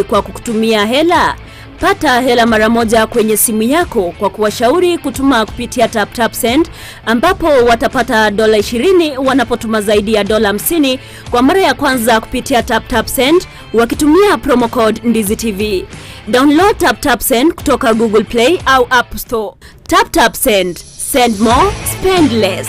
kwa kukutumia hela? Pata hela mara moja kwenye simu yako kwa kuwashauri kutuma kupitia TapTapSend ambapo watapata dola 20 wanapotuma zaidi ya dola 50 kwa mara ya kwanza kupitia TapTapSend wakitumia promo code Ndizi TV. Download TapTapSend kutoka Google Play au App Store. TapTapSend. Send more, spend less.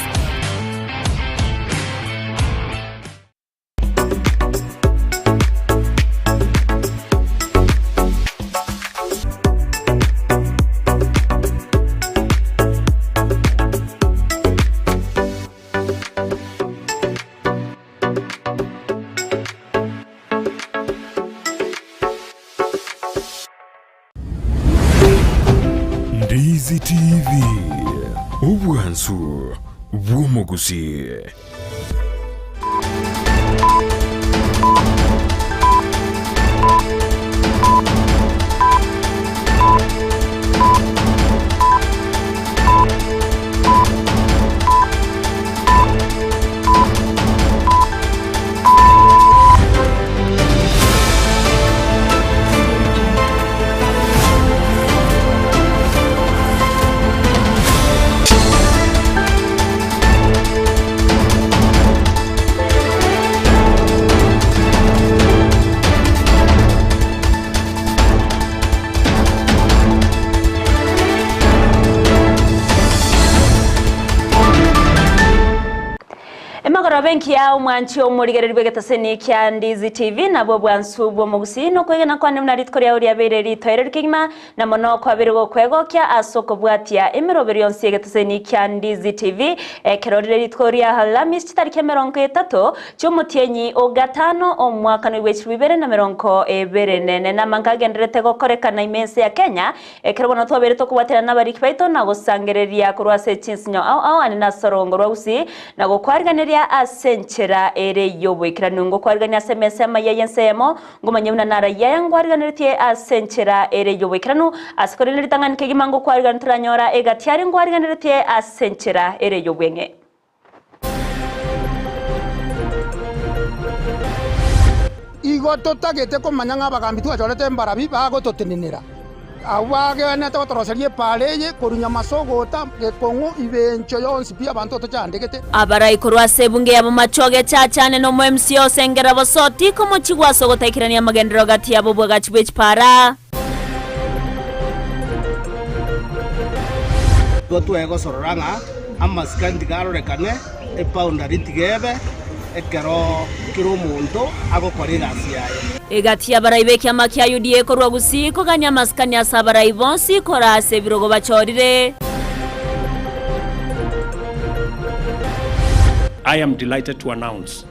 Ndizi TV, obwansu bw'omogusii. Emagoroba enkiya omwanchi omorigereri bw'egetaseni kia Ndizi TV nabwo bwansu bw'omogusii nokwegena kwane buna rituko riao riabeire ritoereru kegima na mono kwabeire gokwegokia ase okobwatia emeroberi yonsi y'egetaseni kia Ndizi TV ekero rire rituko ria Alhamisi chitariki emerongo etato chi'omotienyi o gatano omwakano bwe chibibere na merongo ebere nene namanka agenderete gokorekana ime ense ya Kenya Ekero bono twabeire tokobwaterana nabariki baito na gosangereria korwa ase chinsinyo ao ao ande nase orongo rwa gusii, na gokwariganeria ase enchera ere y'oboikeranu. Ngokwarigania ase emesa y'amaiga y'ense eyemo, ngomanye buna narayia aya nkwariganeretie ase enchera ere y'oboikeranu, ase korende ritang'ani kegima ngokwarigania toranyora egati aria nkwariganeretie ase enchera ere y'obweng'e. Igo totagete komanya ng'a abagambi twachorete mbarabi bagototenenera, abwo bagenete gotoroseria epaara eye korwa Nyamasogoota, Gekong'u, Ibencho yonsi pi abanto tochandegete. Abarai korwa ase ebunge yabo machoge chachane na omo MCA osengera bosoti komochigwa ase ogotaikerania amagenderero gati yabo obwagachi bwe chipara. Igo twegosorora ng'a amasikani tiga arorekane, eboundary tiga ebe, ekero kera omonto agokora egasi yaye. Egati y'abarai b'ekiama kia UDA korwa Gusii kogania amasikani ase abarai bonsi kora ase ebirogo bachorire. I am delighted to announce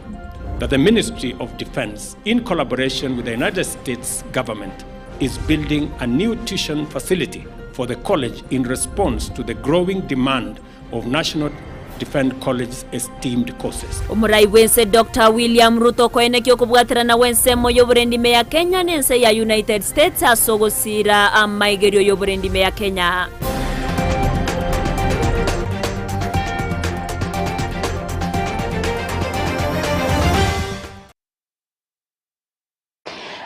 that the Ministry of Defence in collaboration with the United States government is building a new tuition facility for the college in response to the growing demand of National Defence College's esteemed courses. Omorai bw'ense Doctor William Ruto okoenekia okobwaterana gw'ensemo y'oborendi ime ya Kenya n'ense ya United States ase ogosiira amaigerio y'oborendi ime ya Kenya.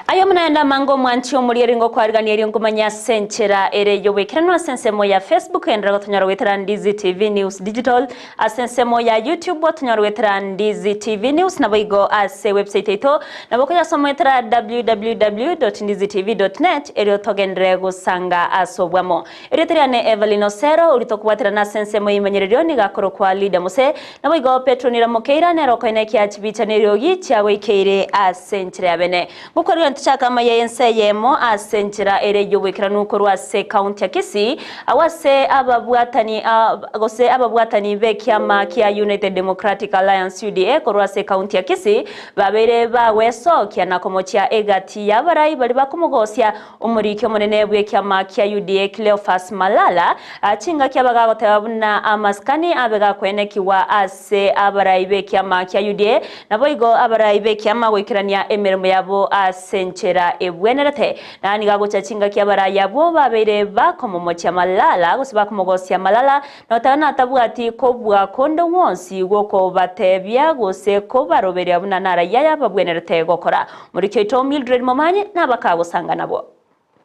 Aye omonene amange omwanchi omorieri ngokwarigania erio nkomanye ase enchera ere y'oboikeranu ase ensemo ya Facebook enderera gotonyora goetera Ndizi TV News Digital ase ensemo ya YouTube otonyora goetera Ndizi TV News naboigo ase website yaito nabo okoyasoma goetera www.ndizitv.net erio togenderere gosanga ase obwamo. Erieta riane Evelyn Osero oria tokobwaterana ase ensemo y'eimenyererio nigo akorokwa Leader Mose Naboigo Petero niramokeira, nere okoina chibicha neriogi chiagoikeire ase enchera ya bene. Gokwarigania tochake amaiya y'ense eyemo ase enchera ere y'oboikeranu korwa ase ekaunti ya Kisii, agwo ase ababwatani gose ababwatani b'ekiama kia United Democratic Alliance, UDA, korwa ase ekaunti ya Kisii babeire bagwesokia na komochia egati y'abarai baria bakomogosia Omoriki omonene bw'ekiama kia UDA Cleophas Malala chingaki abagagoteba buna amasikani abe gakoenekigwa ase abarai b'ekiama kia UDA naboigo abarai b'ekiama goikerania emeremo yabo ase enchera. enchera ebwenerete. Na nigo agocha chingaki abarai abwo babeire bakomomochia malala, gose bakomogosia malala, na otagana natabwati kobua konde gwonsi gw'okobatebia gose kobaroberia buna narai aya babwenerete gokora. Omoriki oito Mildred Momanyi nabakagosanga nabwo.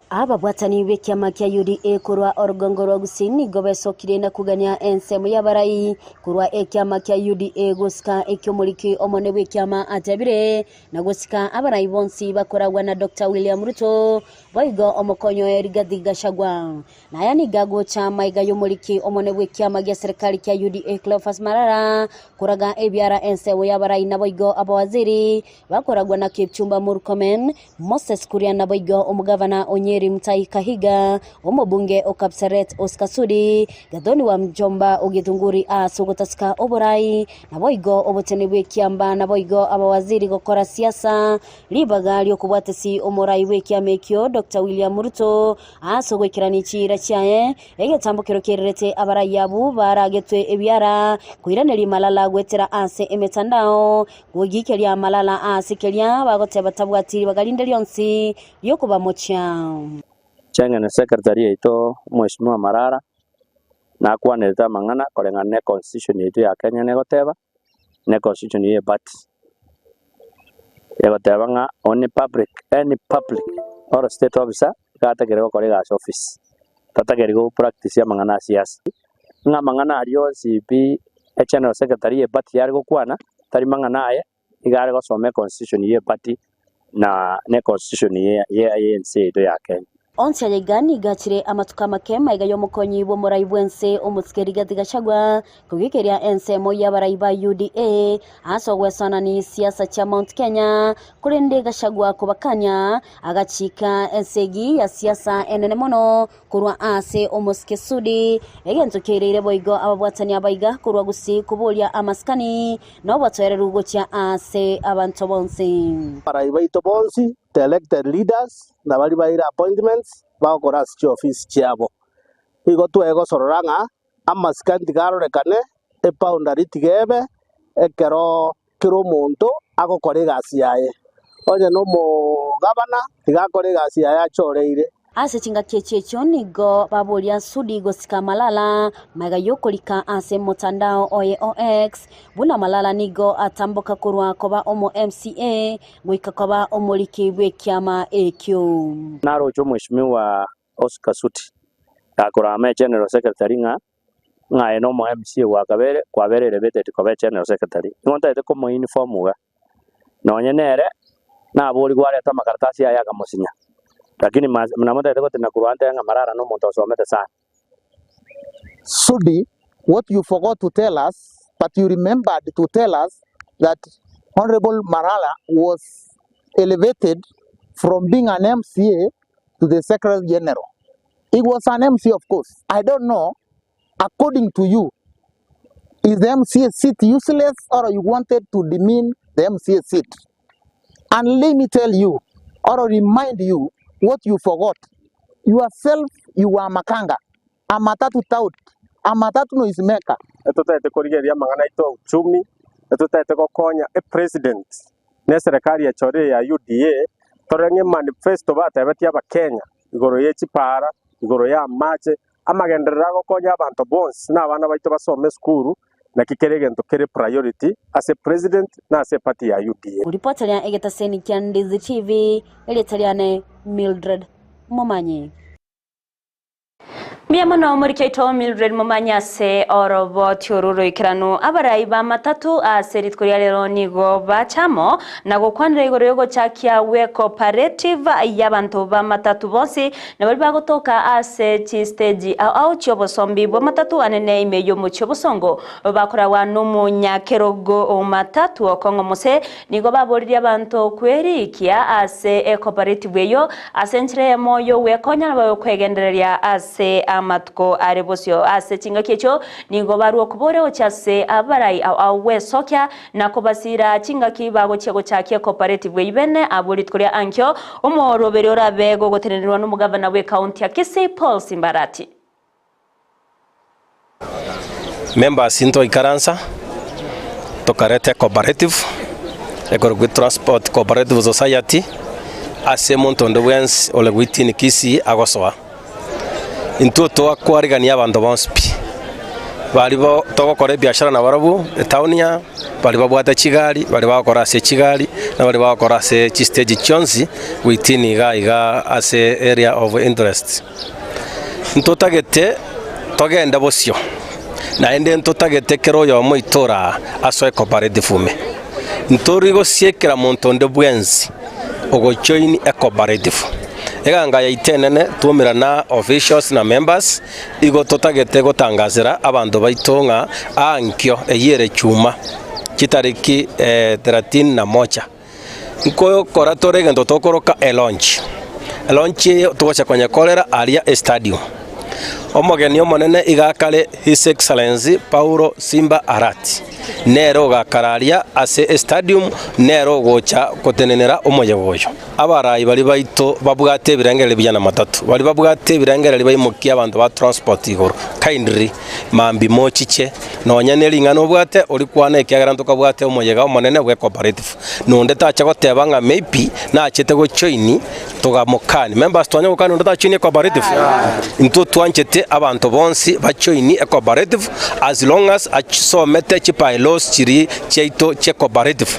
Ababwatani b'ekiama kia UDA korwa orogongo rwa Gusii nigo besokire na kogania ensemo y'abarai korwa ekiama kia UDA gosika eki'omoriki omone bw'ekiama atebire na gosika abarai bonsi bakoragwa na Doctor William Ruto boigo omokonyi oye Rigathi Gachagua. Naya nigo agocha maiga y'omoriki omone bw'ekiama gia serikali kia UDA Cleophas Malala koraga ebiara ensemo y'abarai naboigo abawaziri bakoragwa na Kipchumba Murkomen, Moses Kuria naboigo omogavana o Nyeri Mutahi Kahiga, omobunge o Kapseret Oscar Sudi, Gathoni wa Mjomba o Githunguri ase ogotasika oborai, naboigo obochenu bw'ekiamba naboigo abawaziri gokora siasa, ribaga ri'okobwatesi omorai bw'ekiama ekio Doctor William Ruto ase ogoikerania chiira chiaye, egetambokero kererete abarai abwo baragetwe ebiara koiraneria malala goetera ase emetandao Goikeria amalala aase keria bagoteba tabwati ribaga rinde rionsi ri'okobamochia. Cheng'ene secretary yaito Mheshimiwa Marara nakwanerete amang'ana koreng'ana ne constitution yaito ya Kenya negoteba, ne constitution ye party egoteba ng'a only public any public or state officer iga atagere gokora egasi office, tatageri go practice amang'ana a siasa. Ng'a amang'ana aria onsi pi egeneral secretary ye party yare gokwana tari mang'ana aye, iga are gosoma econstitution ye party na ne constitution ye ye ense yaito ya Kenya. Onsi aya iga nigo achire amatuko amake maiga y'omokonyi bw'omorai bw'ense omosike Rigathi Gachagua kogikeria ensemo y'abarai ba UDA ase ogwesoanani siasa chia Mount Kenya korende Gachagua kobakania agachika esegi ya siasa enene mono Korwa ase omosike Sudi, egento kiaireire boigo ababwatani abaiga korwa gusii koboria amasikani na obotoereru gochia ase abanto bonsi. Abarai baito bonsi, the elected leaders, na baria baeire appointments bagokora ase chiofisi chiabo. Nigo twegosorora ng'a amasikani tiga arorekane, eboundary tiga ebe, ekero kera omonto agokora egasi yaye. Onye nomogabana, tiga akore egasi yaye achoreire. Ase chingaki echio echio nigo baboria Sudi gosika Malala magega y'okorika ase motandao oye o X buna Malala nigo atamboka korwa koba omo MCA goika koba omoriki bw'ekiama ekio. Naroche Omweshimiwa Oscar Sudi gakorama egeneral secretary ng'a ng'a aye nomo MCA gwakabere kwabere elevated koba egeneral secretary. Nigo ntagete komo inform iga, nonye nere naborigwe arete amakaratasi aye akamosinya, lakini ma namotagete gotenena korwa ante ng'a Marara na omonto osomete sana. Sudi, what you forgot to tell us but you remembered to tell us that Honourable Marara was elevated from being an MCA to the Secretary General. He was an MCA of course. I don't know, according to you, is the MCA seat useless or you wanted to demean the MCA seat? And let me tell you, or remind you what you forgot. Yourself, you were Makanga, a matatu tout, a matatu noise maker. Etotagete korigereria amang'ana aito a uchumi, etotagete gokonya epresident na eserekari echorire ya UDA, torore ng'a emanifesto batebetie abakenya igoro ye chipaara, igoro ya amache, amagenderero agokonya abanto bonsi na abana baito basome esukuru, naki kere egento kere priority ase president na ase eparty ya UDA. Koripoteria egetaseni kia Ndizi TV, erieta riane Mildred Momanyi. Mbuya mono omoriki oito Mildred Momanyi ase oroboti oru roikeranu. Abarai ba matatu ase rituko ria rero nigo bacha amo na gokwanera igoro y'ogochakia gwe cooperative y'abanto ba matatu bonsi na baria bagotoka ase chistage ao ao chi'obosombi bwa matatu anene ime y'omochie obosongo bakoragwa n'omonyakerogo o matatu Okong'o Mose Nigo baboririe abanto kwerikia ase ecooperative eyio ase enchera eyemo y'ogwekonya na bayokwegendereria ase amatuko are bosio. Ase chingaki echio nigo barua okoboria gochia ase abarai ao ao gwesokia na kobasira chingaki bagochia gochakia ecooperative eyio bene abwo rituko ria ankio omoroberi orabe gogotenenerwa nomogavana bw'ecounty ya Kisii Paul Simbarati. Members ntwaikaransa tokareta ecooperative ekorokwa Transport Cooperative Society. ase omonto onde bwensi ore goitiin Kisii agosoa. Intwe twakwarigania abanto bonsi pi, baria bo togokora ebiashara nabarabwo etown aa, baria babwate chigari, baria bagokora ase chigari, na baria bagokora ase chistage chionsi goitiin iga iga ase area of interest. Ntotagete togende bosio, naende ntotagete kera oyomo oito ore aa asoe cooperative ime. Ntori gosiekera monto onde bwensi ogojoin ecooperative. Eganga yaito enene twaumerana officials na members, igo totagete gotangasera abanto baito ng'a aa nkio eyio ere chuma chitariki thelathini na moja. Nkokora tore egento tokoroka elaunch. Elaunch eye togocha konyekorera aria estadium. Omogeni omonene iga akare His Excellency Paulo Simba Arati, nere ogakara aria ase estadium, nere ogocha gotenenera omoyega oyo. Abarai baria baito babwate ebirengererio buya na matatu, baria babwate ebirengererio baimokie abanto ba transport igoro, kindly mambia mochiche nonya ne ring'ana obwate orikwane ekiagera ntokabwate omoyega omonene bwe cooperative. Nonde tacha goteba ng'a maybe nachete gojoin togamokani. Members twanya gokani onde tajoini ecooperative? Intwe twanchete abanto bonsi bajoini ecooperative as long as asomete chibylaws chiria chiaito chie cooperative.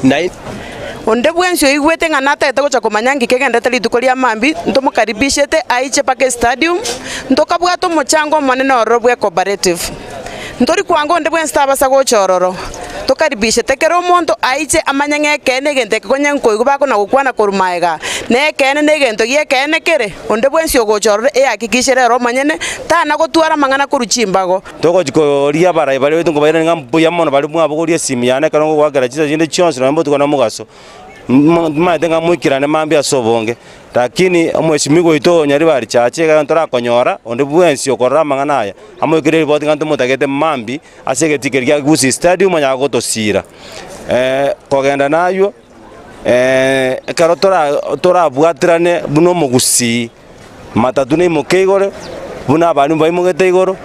Naende. Onde bwensi oigwete ng'a natagete gocha komanya nki kegenderete rituko ria mambia, ntomokaribishete aiche mpaka estadium, ntokabwate omochango omonene ororo bwe cooperative. Ntori kwanga onde bwensi tabasa gocha ororo, tokaribishete kera omonto aiche amanye ng'a ekeene egento eke konya nkoigwa bakona gokwana korwa magega, na ekeene na egento gi'ekeene kere, onde bwensi ogocha ororo eyakikishere ere omonyene, tana gotwara amang'ana korwa chimbago. Togochia koria abarai baria baito nkobairaneria ng'a mbuya mono baria mwabogoria esimi yane ekero ngogoakera chinsa chinde chionsi nonye botuko na omogaso, Timanyete ng'a moikerane mambia ase obonge, lakini omwesimigwa oito oyo Nyaribari Church ekero torakonyora onde bwensi okorora amang'ana aya, amoikere eripoti ng'a ntomotagete mambia ase egetii keria kia Gusii Stadium onyare gotosira. Kogenda naywo ekero tora torabwaterane buna omogusii. Matatu naimoke igoro, buna abarimu baimogete igoro,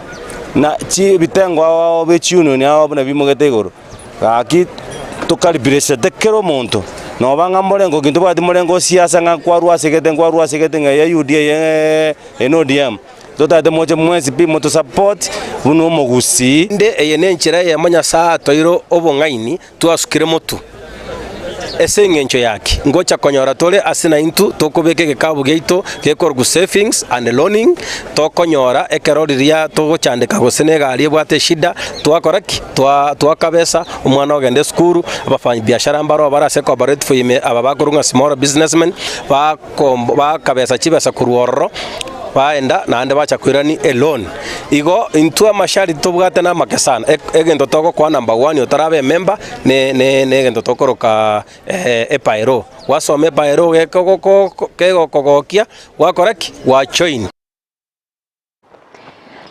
na chi ebitengo ao ao bie chiunion ao buna bimogete igoro. Gaki tokaribiresete kera omonto, noba ng'a morengo ki ntobwati morengo o siasa ng'a nkwarwa ase egete nkwarwa ase egete ng'a eye UDA eye eye ODM. Totagete moche mwensi pi motosupport buna omogusii. Naende eye nenchera eyemo Nyasae atoire obong'aini twasukire motwe. Ase engencho yaki, ngocha konyora tore ase naintwe tokobeka egekabu giaito gekorokwa savings and loaning, tokonyora ekero riria togochandeka gose na egari ebwate eshida, twakora ki? Twa twakabesa, omwana ogenda esukuru, abafanyibiashara mbaro bare ase ecooperative ime aba bakorwa ng'a small businessmen, bakomb bakabesa chibesa korwa ororo, baenda naende bacha koirania eloan. Igo intwe amasharti tobwate namake sana, egento togokoa number one otarabe emember ne ne ne egento tokoroka ebylaw. Gwasoma ebylaw gekogoko kegokogokia gwakora ki? Gwajoin.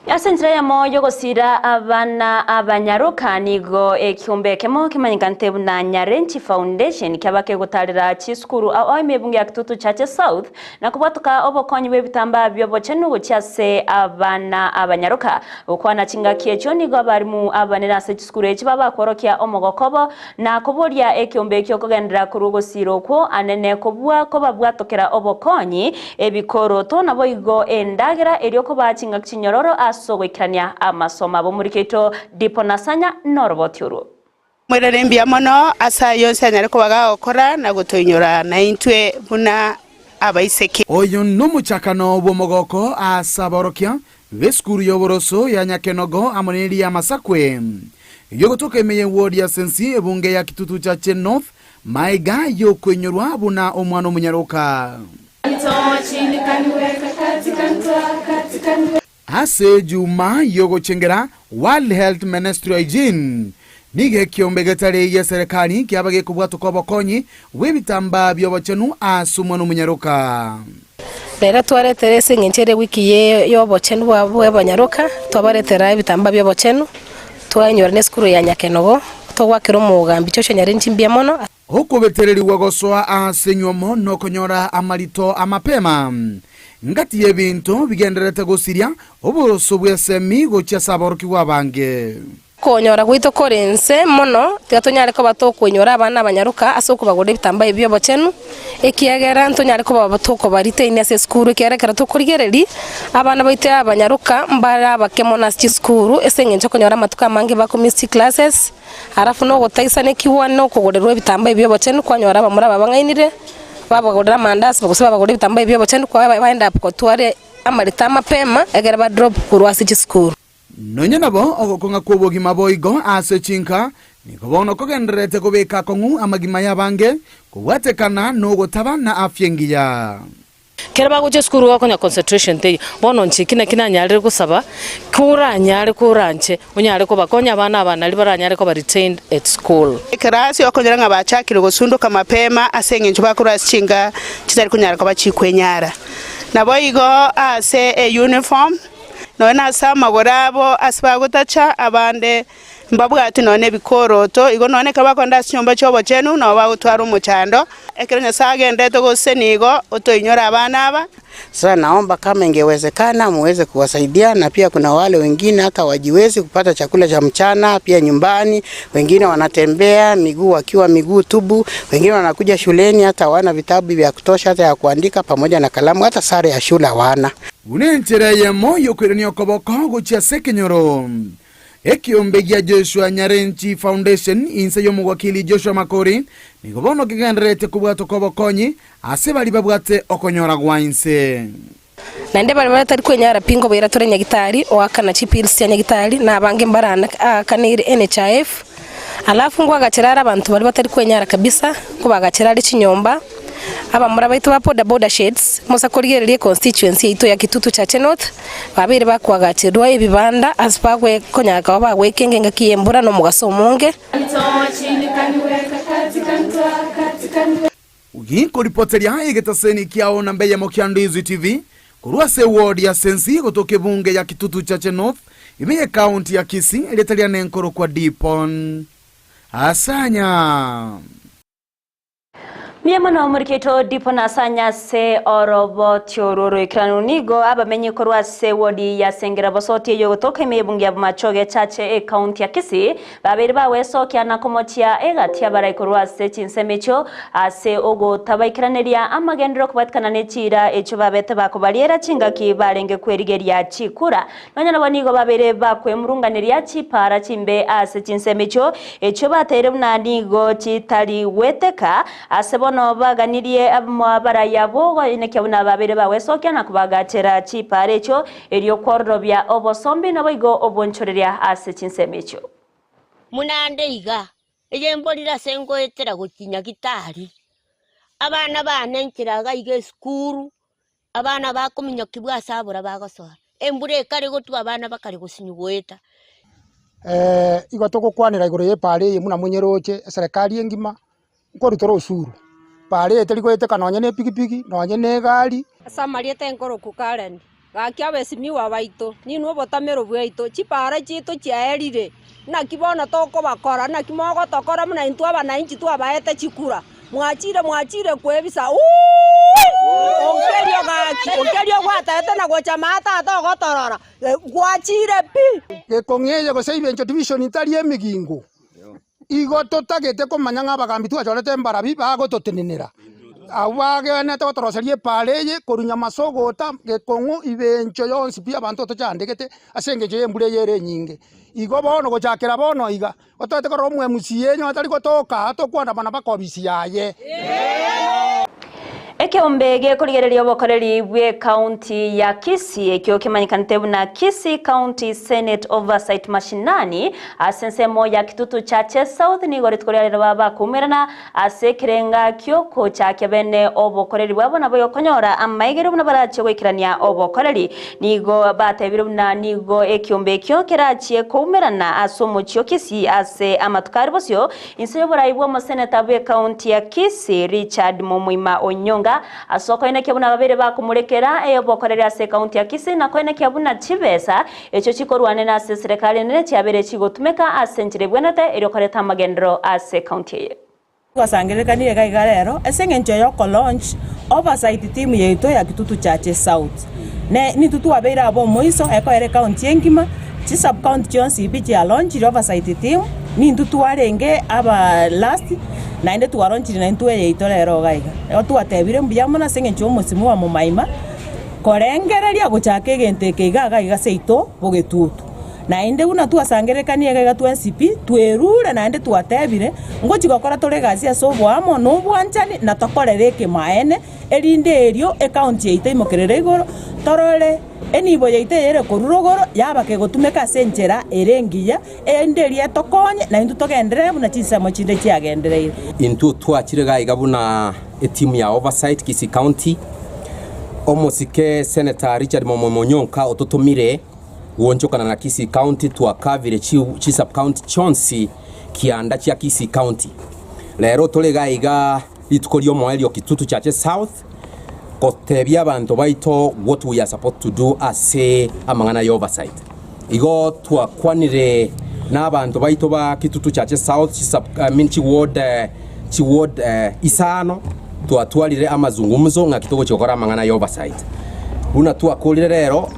Ase enchera eyemo y'ogosiira abana abanyaroka nigo ekiombe ekemo kemanyekanete buna Nyarenchi Foundation kiaba kegotarera chisukuru ao emebungo ya Kitutu Chache South na kobwatoka obokonyi bw'ebitambaa bi'obochenu gochia ase abana abanyaroka. Gokwana chingaki echio nigo abarimu abanene ase chisukuru echi babakworokia omogokobo na koboria ekeombe ekio kogenderera korwa ogosiira okwo anene kobua kobabwatokera obokonyi, ebikoroto, naboigo endagera erio kobaa chingaki chinyororo ase ogoikerania amasomo abo. Omoriki oito Dipo Nasanya noroboti orwo. Moirane mbuya mono ase ayio onsi anyare koba gagokora na gotoinyora naintwe buna abaiseke. Oyo nomochakano bw'omogoko ase aborokia b'esukuru y'oboroso ya Nyakenogo amo neria y'Amasakwe yogotoka ime y'ewodi ya Sensi ebunge ya Kitutu Chache North maega y'okoinyorwa buna omwana omonyaroka. Ase ejuma y'ogochengera World Health Menstrual Hygiene, nigo ekiombe getari gi'eserekari kiaba gekobwatoka obokonyi bw'ebitambaa bi'obochenu ase omwana omonyaroka. Rero twaretera ase engencho ere ewiki y'obochenu bw'abanyaroka, twabaretera ebitambaa bi'obochenu, twainyora nesukuru ya Nyakenogo, togoakera omogambi Joshua Nyarenchi mbuya mono. Okobetererigwa gosoa ase enywomo nokonyora amarito amapema. Ngati y'ebinto bigendererete gosiria oboroso bw'esemi gochia ase aborokigwa abange. Okonyora gwaito kore inse mono, tiga tonyare koba tokoinyora abana abanyaroka ase okobagorera ebitambaa ebi bi'obochenu, ekiagera ntonyare koba tokobariteini ase esukuru, ekiagera ekero tokorigereria, abana baito abanyaroka mbare abake mono ase chisukuru, ase eng'encho okonyora amatuko amange bakomiss chiclasses, alafu na ogotaisanekigwa na okogorerwa ebitambaa ebi bi'obochenu kwanyora abamura aba bang'ainire, babagorera amandasi gose babagorera ebitambaa ebi bi'obochenu kwa baend up kotwara amarita amapema ekero badrop korwa ase chisukuru. Nonya nabo ogokong'a kw'obogima boigo ase chinka nigo bono kogendererete kobeka akong'u amagima y'abange kobwatekana nogotaba na afya engiya. Kero bagocha esukuru gokonya concentration teiyo, bono inche eki naki nanyarire gosaba, koranyare koranche onyare kobakonya abana aba naria baranyare koba retained at school. Ekerasi okonyora ng'a bachakire gosundoka mapema ase engencho bakorwa ase chinka chitari konyara koba chikwenyara. Naboigo ase euniform. Nonya nase amagoro abo ase bagotacha, abande mbabwati nonya nebikoroto, igo nonya ekero bakogenda ase chinyomba chi'obochenu nabo bagotwara omochando. Ekero Nyasae agenderete gosesenia igo, otoinyore abana aba. Sasa naomba kama ingewezekana muweze kuwasaidia, na pia kuna wale wengine hata hawajiwezi kupata chakula cha mchana pia nyumbani, wengine wanatembea miguu wakiwa miguu tubu, wengine wanakuja shuleni hata hawana vitabu vya kutosha hata ya kuandika pamoja na kalamu, hata sare ya shule hawana. Buna enchera eyemo y'okoirania okoboko gochia ase ekenyoro. Ekiombe gia Joshua Nyarenchi Foundation inse y'omogwakili Joshua Makori nigo bono kegendererete kobwatwa kw'obokonyi ase baria babwate okonyora gwa inse. Naende baria batari kwenyara pi nkobaira tore nyagitari, oakana chipills chia nyagitari, na abange mbaraakanire NHIF. Alafu nkoagachera are abanto baria batari kwenyara kabisa, nkobagachera are chinyomba, abamura baito ba boda boda sheds, mosa korigereria econstituency yaito ya Kitutu Chache North, babeire bakoagacherwa ebibanda ase bagwe konya koba bagwekenga engaki y'embura na omogaso omonge. Ginkoripoteria egetaseni kiao namba eyemo kia Ndizi TV korwa ase eward ya Sensi gotoka ebunge ya Kitutu Chache North ime ye county ya Kisii erieta riane nkorokwa Dipon Asanya. Mbuya mono omorikito Dipon Asanya ase oroboti orwo oroikeranu nigo abamenyi korwa ase eward ya Sengera Bosoti eyo gotoka ime y'ebunge ya Bomachoge Chache ecounty ya Kisii Babere bagwesokia na komochia egati abarai korwa ase chinsemo echio, ase ogotabaikeraneria amagenderero kobwatikana ne chiira echio babete bakobariera chingaki barenge kwerigeria chikura. Nonya nabo nigo babeire bakwemurunganeria chipaara chimbe ase chinsemo echio, echio bateire buna nigo chitari gweteka, ase bono baganirie abarai abwo goinekia buna babeire bagwesokia na kobagachera chipaara echio Erio kwororobia obosombi naboigo obonchoreria ase chinsemo echio. Buna nde iga, eye mborire ase ngoetera gochia nyagitari, abana bane nchera iga iga esukuru, abana bakominyokigwa ase abura bagosoa, embura ekare gotwa abana bakare gosinywa goeta. Igo togokwanera igoro y'epaara eye buna monyeroche eserekari engima, nkorutore osuru, paara eye teri goeteka nonye na epikipiki, nonye na egari. Ase amarieta enkoroku Karen, gaki abesimiwa baito, ninwe obotamero bwaito, chipaara chiaito chiaerire, naki bono tokobakora, naki mogotokora buna intwe abanainchi twabaete chikura, mwachire mwachire kwebisa uuii! Onkerio gaki, onkerio gwataete na gocha maa tata ogotorora, gwachire pi! Gekong'eye gose Ibencho Division tari emigingo. Igo totagete komanya ng'a abagambi twachorete mbarabi bagototenenera, abwo bagenete gotoroseria epaara eye korwa Nyamasogota, Gekong'u, Ibencho yonsi pi abanto tochandegete ase engencho y'embura eye ere enyinge. Igo bono gochakera bono iga, otagete korora omo MCA onye otari gotoka aa tokoandamana mpaka obisi yaye. Ekeombe gekorigereria obokoreri bw'ecounty ya Kisii ekio kemanyekanete buna Kisii County Senate Oversight Mashinani ase ensemo ya Kitutu Chache South nigo rituko ria rero baba bakoumerana ase ekerenga kiokochakia bene obokoreri bwabo nabo okonyora amaigerio buna barachie goikerania obokoreri. Nigo batebire buna nigo ekeombe ekio kerachie koumerana ase omochie o Kisii ase amatuko are bosio Inse y'oborai bw'omoseneta bw'ecounty ya Kisii, Richard Momoima Onyonga, ase okoenekia buna babeire bakomorekera eyobokoreri ase ecounty ya Kisii na koenekia buna chibesa echio chikorwanera ase eserekari enene chiabeire chigotumeka ase enchera ebwenerete erio koreta amagenderero ase ecounty eye. Twasangererekanire iga iga rero ase eng'encho ya okolaunch oversight team yaito ya Kitutu Chache South. Ne nintwe twabeire aba omoiso ekoera ecounty engima. Chi sub-county chionsi pi chialonchire oversight team, nintwe twarenge aba last, naende twaronchire naintwe eyaito rero iga iga. Igo twatebire mbuya mono ase eng'encho ya omosimo wa momaima, korengereria gochaka egento eke iga iga iga seito bogetutu. Naende buna twasangererekanie iga iga twensi pi, twerure naende twatebire, ngochi gokora tore egasi ase oboamo na obwanchani na tokorere ekemaene, erinde erio ecounty yaito imokerere igoro, torore enibo yaito eyere korwa rogoro yaba kegotumeka ase enchera ere engiya, erinde erio etokonye naintwe togenderere buna chinsemo chinde chiagendereire. Intwe twachire iga iga buna etimu ya Oversight Kisii County, omosike Senator Richard Momoima Onyonka ototomire Goonchokana na Kisii County twakabire chi sub county chionsi kianda chia Kisii County. Rero tore iga iga rituko riomoerio Kitutu Chache South gotebia abanto baito what we are supposed to do ase amang'ana ya oversight. Igo twakwanire na abanto baito ba Kitutu Chache South chi sub I mean chi ward chi ward isano twatwarire amazungumzo ng'aki togochia gokora amang'ana ya oversight. Buna twakorire rero,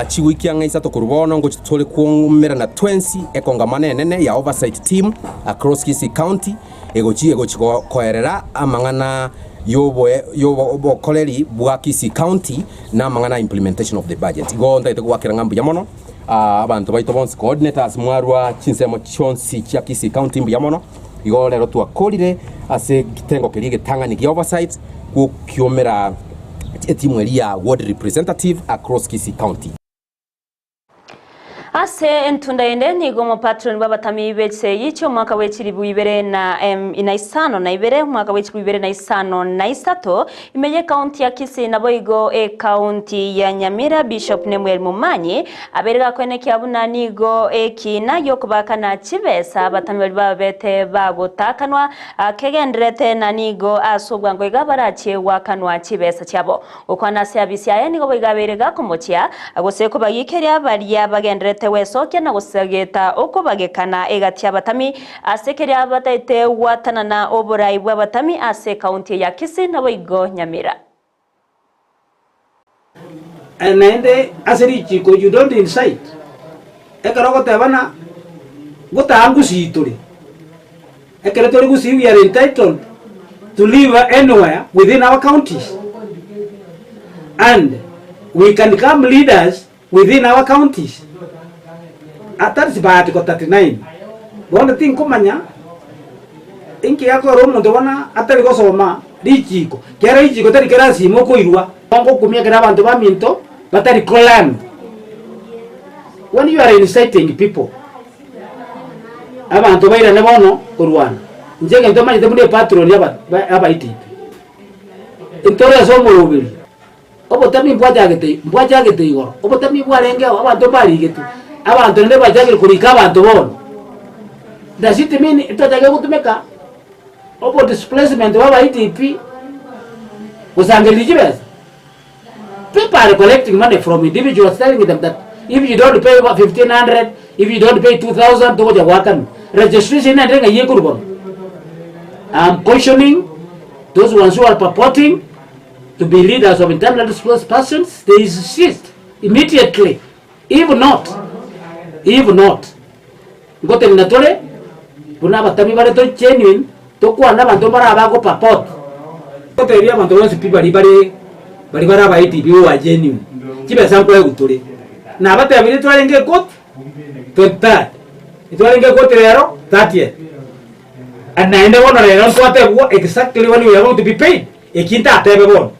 chiwiki ang'e isato korwa bono ngochia tore koumerana twensi ekongamano enene ya oversight team across Kisii County egochia egochia koerera amang'ana y'obokoreri bwa Kisii County na amang'ana ya implementation of the budget. Igo ntagete goakera ng'a mbuya mono abanto baito bonsi coordinators mwarwa chinsemo chionsi chia Kisii County mbuya mono. Igo rero twakorire ase ekitengo keria egetang'ani gia oversight gokiomera etimu eria ya ward representative across Kisii County. Ase entunda ende nigo omopatroni bw'abatami be chisegi chi'omwaka bwe chilifu ibere na na isano na ibere, omwaka bwe chilifu ibere na isano na isato, ime y'ekaunti ya Kisii naboigo ekaunti ya Nyamira Bishop Nemuel Momanyi abeire gakoenekia buna nigo ekiina gi'okobaakana chibesa abatami baria babete bagotakanwa kegendererete na nigo ase obwango iga barachie goakanwa chibesa chiabo. Gokwana ase abisi aye nigo boigo abeire gakomochia, gose kobagikeria baria bagendererete gwesokia na gosegeta okobagekana egati y'abatami ase keria bataete gwatanana oborai bw'abatami ase ekaunti ya Kisii naboigo Nyamira. Naende ase richiko you don't incite, ekero ogotebana gotaa ngusii tore, ekero tore gusii we are entitled to live anywhere within our counties and we can become leaders within our counties. That is by article 39. Bono tinkomanya inki gekogera omonto bono atari gosoma richiko, kera richiko tari kera asima okoirwa. Ngokumia ekero abanto baminto batari kolearn. When you are inciting people, abanto bairane bono korwana. Inche egento manyete buna epatron ya abaiti intwe, ntore ase omoroberi. Obotami mbwachagete mbwachagete igoro, obotami bwarengeo, abanto mbarigetwe, abanto naende bachakire korika abanto bono. Does it mean ntotagete gotumeka obo displacement bwa aba IDP gosangereria chibesa? People are collecting money from individuals telling them that if you don't pay 1500, if you don't pay 2000 togocha goakanwa. Registration naende ng'ai ekorwa bono? I'm cautioning those ones who are purporting to be leaders of internally displaced persons, they insist immediately, if not, if not, ngotenena tore buna abatami bare to genuine, tokwane abanto mbare abago purport. Gotebia abanto bonsi pi baria bare baria bare aba ATP who are genuine, chibesa nkoegwa tore. Nabatebirie twarenge ekoti 23rd, etwarenge ekoti rero 30th, and naende bono rero ntwatebigwa exactly when we are going to be paid. Eki ntatebe bono.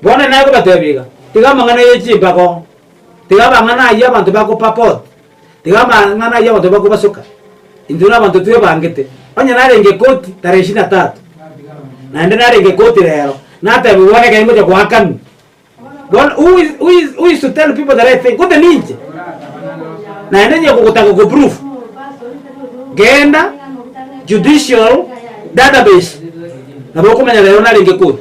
Bono nakobatebia iga, tiga amang'ana ye chimbago, tiga amang'ana ayio abanto bagopapot, tiga amang'ana ayio abanto bakobasoka. Intwe nabanto twebangete. Onye narenge koti tarehe ishirini na tatu, naende narenge koti rero, natebiwa bono ekero ngocha goakanwa. Bono who is, who is, who is to tell people the right thing? Gose ninche? Naende onye kogotaka go proof, genda judicial database nabo okomanya rero narenge koti.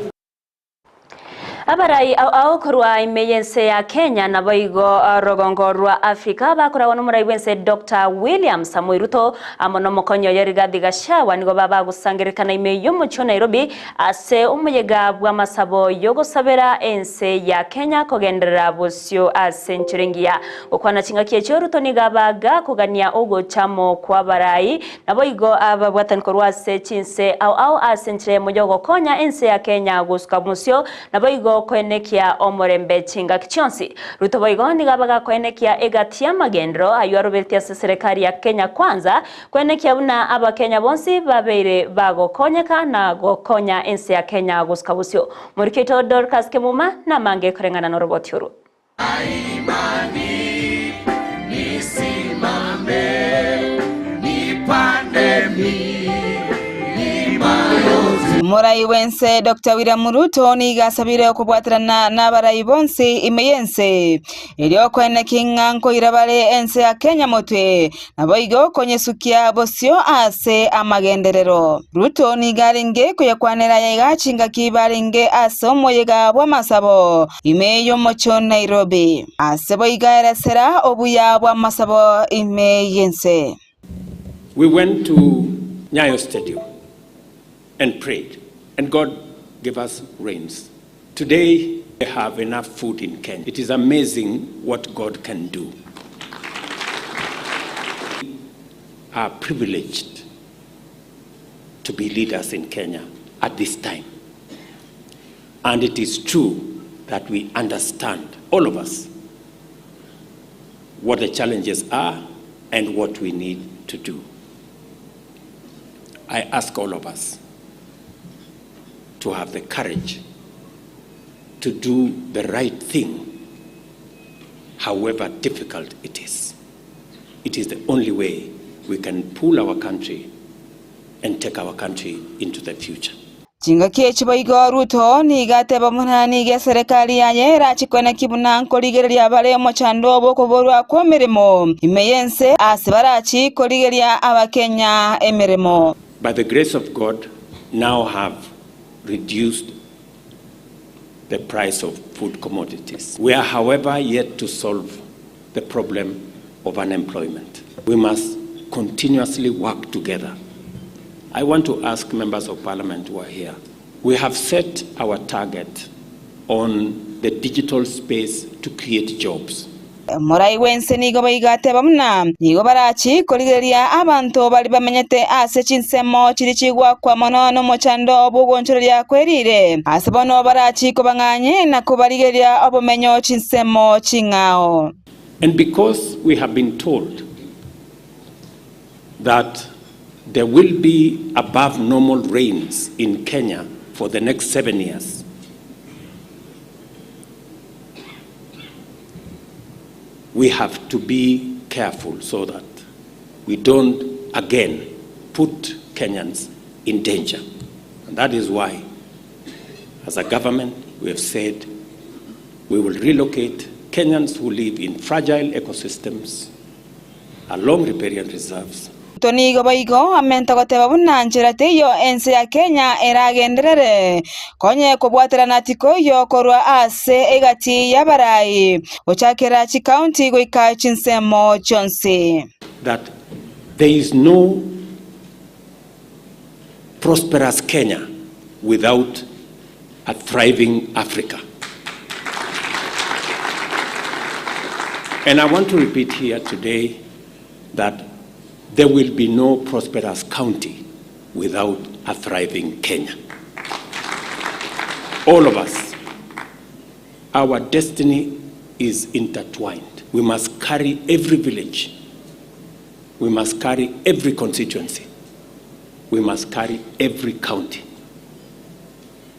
Abarai ao ao korwa ime y'ense ya Kenya naboigo rogongo rwa Africa bakoragwa nomorai bw'ense Doctor William Samoei Ruto amo nomokonyi oye Rigathi Gachagua nigo babagosangererekana ime y'omochie o Nairobi ase omoyega bw'amasabo y'ogosabera ense ya Kenya kogenderera bosio ase enchera engiya. Gokwana chingaki echio Ruto nigo abaga kogania ogochamo kw'abarai Naboigo ababwatani korwa ase chinse ao ao ase enchera eyemo y'ogokonya ense ya Kenya gosuka bosio, naboigo koenekia omorembe chingaki chionsi. Ruto boigo nigo abagakoenekia egati y'amagenderero ayio aroberetie ase eserekari ya Kenya Kwanza, koenekia buna abakenya bonsi babeire bagokonyeka na gokonya ense ya Kenya gosuka bosio. Moriki oito Dorcas Kemuma namange koreng'ana noroboti orwo. Omorai bw'ense Doctor William Ruto nigo asabire okobwaterana n'abarai bonsi ime y'ense erio koeneki ng'a nkoira bare ense ya Kenya motwe Naboigo konyesukia bosio ase amagenderero. Ruto nigo arenge koyakwanera ayaiga chingaki barenge ase omoyega bw'amasabo ime y'omochie o Nairobi. Ase boigo aeresera obuya bw'amasabo ime y'ense. We went to Nyayo Stadium and prayed and God gave us rains. Today we have enough food in Kenya. It is amazing what God can do. Are privileged to be leaders in Kenya at this time. And it is true that we understand, all of us, what the challenges are and what we need to do. I ask all of us to have the courage to do the right thing, however difficult it is. It is the only way we can pull our country and take our country into the future. Chingaki echi boigo Ruto nigo ateba buna nigo eserekari yaye erache koenekia buna nkorigereria bare omochando bw'okoborwa kw'emeremo ime y'ense ase barachi korigeria Abakenya emeremo. By the grace of God now have reduced the price of food commodities. We are however yet to solve the problem of unemployment. We must continuously work together. I want to ask members of parliament who are here. We have set our target on the digital space to create jobs. Omorai bw'ense nigo boigo ateba buna nigo barachi korigereria abanto baria bamenyete ase chinsemo chiria chigwakwa mono nomochando bw'ogoonchoreria kwe riire, ase bono barachi kobang'anye na kobarigereria obomenyo chinsemo ching'ao. And because we have been told that there will be above normal rains in Kenya for the next 7 years, we have to be careful so that we don't again put Kenyans in danger. And that is why, as a government, we have said we will relocate Kenyans who live in fragile ecosystems along riparian reserves. Ruto nigo boigo amenta goteba buna nchera teiyo ense ya Kenya eragenderere konye kobwaterana tikoiyo korwa ase egati y'abarai gochakera chikaunti goika chinsemo chionsi. That there is no prosperous Kenya without a thriving Africa. And I want to repeat here today that there will be no prosperous county without a thriving Kenya. All of us, our destiny is intertwined. We must carry every village. We must carry every constituency. We must carry every county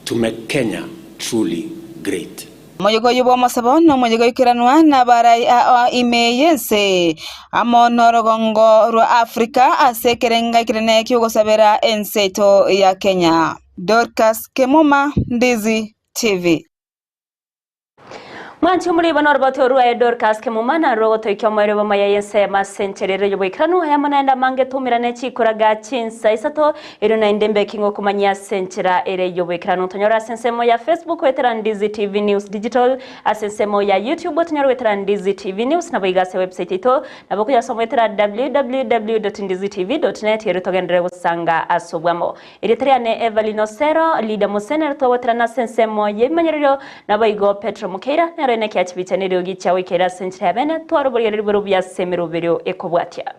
to make Kenya truly great. Omoyega oyio bw'omosabo nomoyega oikeranwa nabarai aa ime y'ense amo norogongo rwa Africa ase ekerenga ekenene ki'ogosabera ense yaito ya Kenya. Dorcas Kemuma, Ndizi TV. Mwanchi omori bono oroboti orwa Dorcas Kemuma narwo ogotoikia omoerio bw'amaya y'ensemo ase enchera ere y'oboikeranu aya amo naende amange toumerane chikoraga chinsa isato erio naende mbeki ngokomanyia ase enchera ere y'oboikeranu tonyore ase ensemo ya Facebook goetera Ndizi TV News Digital ase ensemo ya YouTube tonyore goetera Ndizi TV News naboigo ase website yaito nabo okoyasoma goetera www.ndizitv.net erio togenderere gosanga ase obwamo. Erieta riane Evelyn Osero, Leader Mose nere twagoterana ase ensemo y'ebimanyererio, naboigo Petero Mokeira nere oine ekiachibicha neriogi chia goikeria ase enchera ya bene, tware oborigereria bore obuya ase emeroberio ekobwatia.